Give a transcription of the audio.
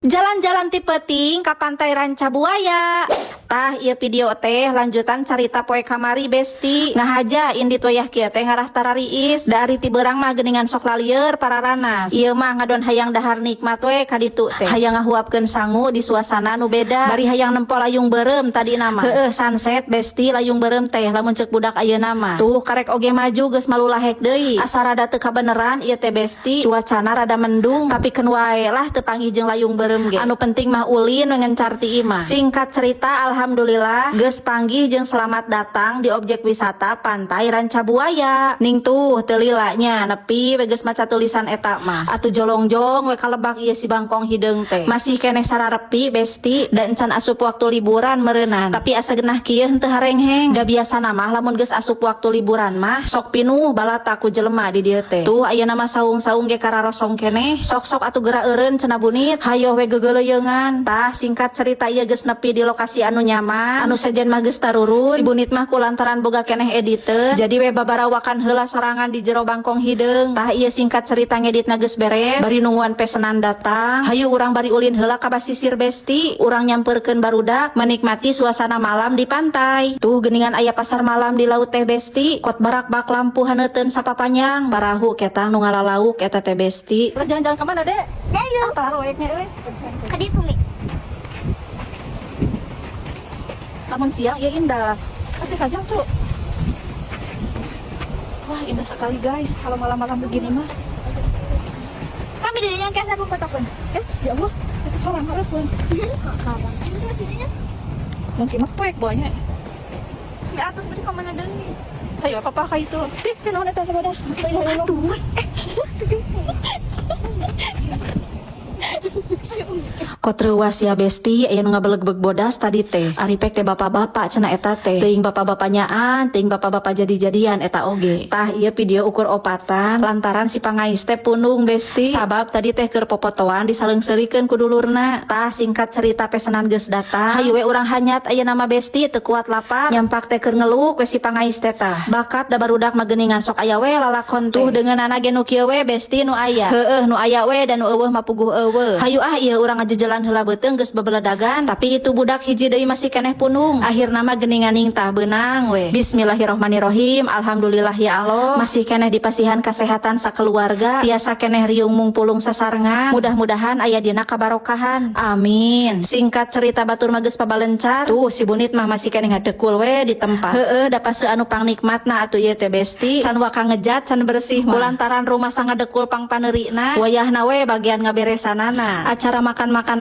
Jalan-jalan ti peuting ka Pantai Ranca Buaya. Tah, ieu video teh lanjutan carita poe kamari, Besti. Ngahaja indit wayah kieu teh ngarah tarariis. Dari ti beurang mah geuningan sok lalieur pararanas. Ieu mah ngadon hayang dahar nikmat we ka ditu teh. Hayang ngahuapkeun sangu di suasana nu beda. Bari hayang nempo layung beureum tadi nama. Heueuh, sunset, Besti, layung beureum teh lamun ceuk budak ayeuna mah. Tuh, karek oge maju geus malulahek deui. Asa rada teu kabeneran ieu teh, Besti. Cuacana rada mendung, tapi keun wae lah teu panggih jeung layung beureum ge. Anu penting mah ulin we ngencar ti imah. Singkat cerita, alhamdulillah geus panggih jeung selamat datang di objek wisata Pantai Ranca Buaya. Ning tuh teu lila nya, nepi we geus maca tulisan eta mah. Atuh jolongjong we kalebak ieu si bangkong hideung teh. Masih keneh sararepi, Besti, dan can asup waktu liburan meureunan. Tapi asa genah kieu henteu harengheng. Da biasana mah lamun geus asup waktu liburan mah sok pinuh balata ku jelema di dieu teh. Tuh, ayeuna mah saung-saung ge kararosong keneh. Sok-sok atuh geura eureun cenah bunit. Hayoh we gegeleuyeungan. Tah, singkat cerita ieu geus nepi di lokasi anu nyaman. Anu sejen mah geus tarurun. Si bunit mah kulantaran boga keneh editeun. Jadi we babarawakan heula sorangan di jero bangkong hideung. Tah, ieu singkat cerita ngeditna geus beres. Bari nungguan pesenan datang. Hayu urang bari ulin heula ka basisir, Besti. Urang nyamperkeun barudak menikmati suasana malam di pantai. Tuh, geuningan aya pasar malam di laut teh, Besti. Kot barak-bak lampu haneuteun sapapanyang. Parahu ketang nu ngalalauk eta teh, Besti. Jalan-jalan ke mana, Dek? Ayo. Apa roeknya euy? Ka ditu, Mi. Lamun siang ya indah. Pasti kajang tuh. Wah, indah sekali, guys. Kalau malam-malam begini mah. Kami di yang kayak aku fotokeun. Eh, ya Allah, itu seorang harapun. Mungkin mah poek banyak. Si atas berarti ka mana deui? Ayo, apa apa itu? Ih, naon eta sabodas? Tuh, eh, tujuh. Kot reuwas ya, Besti, aya nu ngabelegbeg bodas tadi teh. Ari pek teh bapak-bapak cenah eta teh. Teuing bapak-bapak nyaan, teuing bapak-bapak jadi-jadian eta oge. Tah, ieu video ukur opatan lantaran si pangais teh pundung, Besti. Sabab tadi teh keur popotoan disaleungseurikeun ku dulurna. Tah, singkat cerita pesenan geus datang. Hayu we urang hanyat ayeuna mah, Besti, teu kuat lapar. Nyampak teh keur ngeluk we si pangais teh tah. Bakat da barudak mah geuningan sok aya we lalakon teh. Tuh, deungeunana ge nu kieu we, Besti, nu aya. Heueuh, nu aya we dan nu euweuh mah puguh euweuh. Hayu ah, ieu urang ngajejelan heula beuteung geus bebeledagan, tapi itu budak hiji deui masih keneh punung. Akhirna mah geuningan tah beunang we. Bismillahirrahmanirrahim. Alhamdulillah ya Allah, masih keneh dipasihan kesehatan sakeluarga, tiasa keneh riung mungpulung sasarengan. Mudah-mudahan aya dina kabarokahan. Amin. Singkat cerita batur mah geus pabalencar. Tuh, si bunit mah masih keneh ngadekul we di tempat. Heueuh, da pase anu pangnikmatna atuh ieu teh, Besti. Can waka ngejat can bersih mah. Kulantaran rumah sangadekul pangpaneurina, wayahna we bagian ngaberesanana. Acara makan-makan.